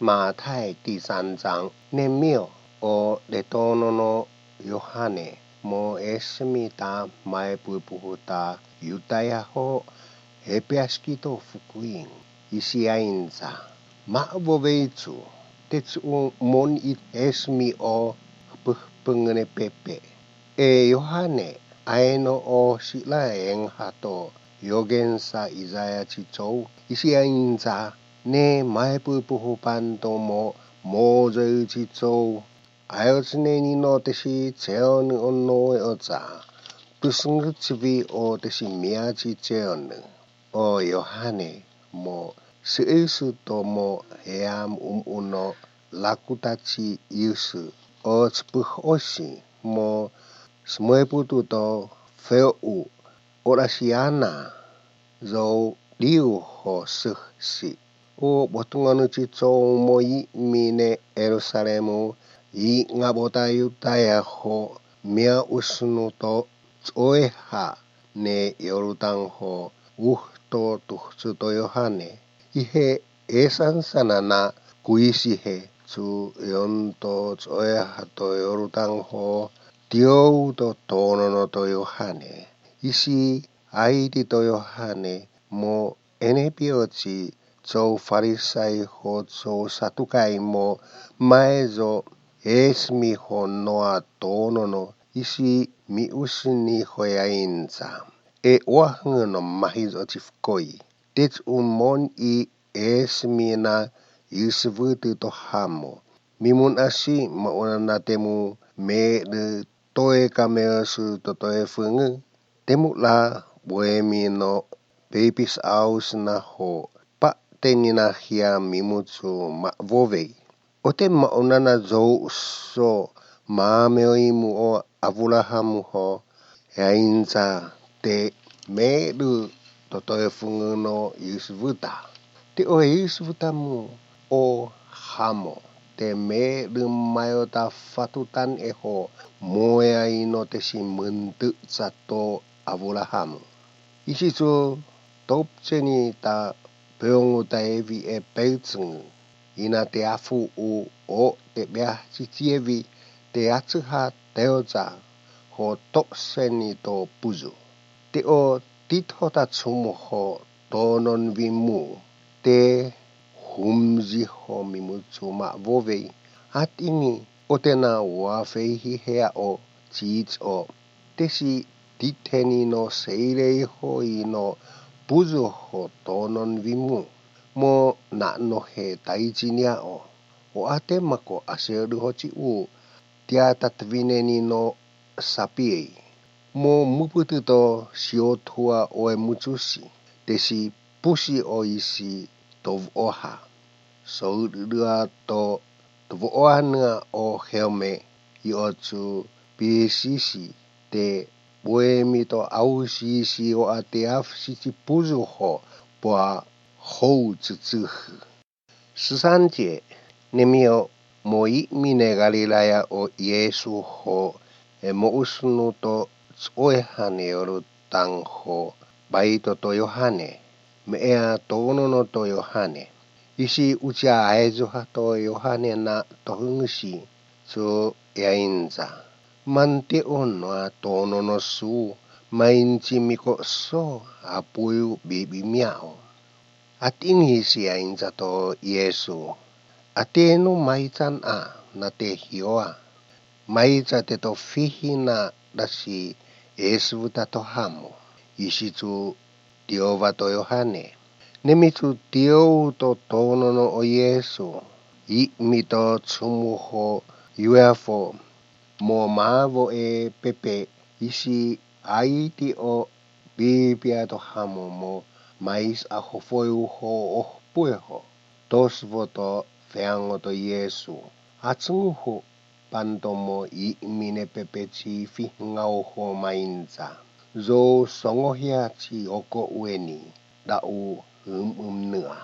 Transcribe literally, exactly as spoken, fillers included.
Mathai ti sanzang nemio o detonono Yohane mo esmi ta maipü puhu ta Yudaya ho hepiaskito fukuing isi ainza. Ma vo veichu, tetsu mon i esmi o hpühpüngüne pepe. E Yohane aino o sila enghato yogensa Isaiah chicho isi ainza. Ne maipü puhu panto mo mozü chicho. Ayo tsüneni no tesi cheonü ono e otsa. Püsüngü chivi o tesi mia chi cheonü. O Yohane mo süisü to mo heyam um uno lakuta chi yusü. O tsüpüh osi mo smoiputu to feo u. Orasiana zo diu ho süh si. O botunganü chi cho mo yi mi ne Jerusalemu yi nga bota Yudaya ho mia usunu to tsoe ha ne Yordan ho uhto tuhchü to Yohane. Ihe esan sanana kuisi he chu yon to tsoe ha to Yordan ho tio to tonono to Yohane. Isi aiti to Yohane mo Ene piochi cho Farisai ho cho Sadukai mo mai zo esmi ho noa tonono isi mi usini ho ya inza. E wa hüngü no mahi zo chifkoi. Tets un mon i esmi na yusvütü to hamo. Mimun asi ma unana temu me de toe kameo sü to toe füngu. Temu la boemi no babies aus na ho pa tenina hia mimu chu ma vove. Ote ma unana zo so ma meo imu o avulahamu ho ya inza te me du to toe füngu no yusvüta. Te o yusvüta mu o hamo te me du mayo ta fatutan e ho moya ino te si müntü tsa to avulahamu. Isi chu top cheni ta peongu ta evi e peutsüngü. Ina te afu u o te bia chitievi te atsüha teotsa ho to seni to puzu. Te o titho ta chumu ho to non vi mu te humzi ho mimu chu ma vove. Atingi o te na wa fe hi hea o chits o. Tesi titheni no seirei hoi no puzu ho to non vi mu mo na no he tai chinia o. O ate mako aser du ho chi u tia tatvineni no sapiei. Mo mupütü to sio thua oe muchusi. Tesi pusi o isi to oha. So dua to Tvo oa nüa o heome, i o chu pisisi te boemi to ausisi o ateaf sisi puzu ho pua hou tsütsühü. Süsantie, nemio mo i mine Galilaya o Yesu ho e mo usunu to tsoe hane oru tang ho bai to to Yohane, me ea to no no to Yohane. Isi ucha aizu ha to Yohane na tohüngüshi, chu yainza. Mante unwa tonono su, mainchi miko so apuyu bibi miao. Atingi si yainza to Yesu. Atenu maichan a, nate hioa. Maitsa te to fihi na dasi Yesu ta to hamo. Isi chu tio va to Yohane. Nemi chu tio to tonono o Yesu. I mi to chumu ho uefo. Mo ma vo e pepe isi ai ti o bibia to hamo mo mais a ho foi u ho oh pue ho. Tos vo to feango to Yesu. Achungu ho pantomo i mine pepechi fi ngao ho mainza. Zo songo hia chi oko ueni, da u hüm ümnüa.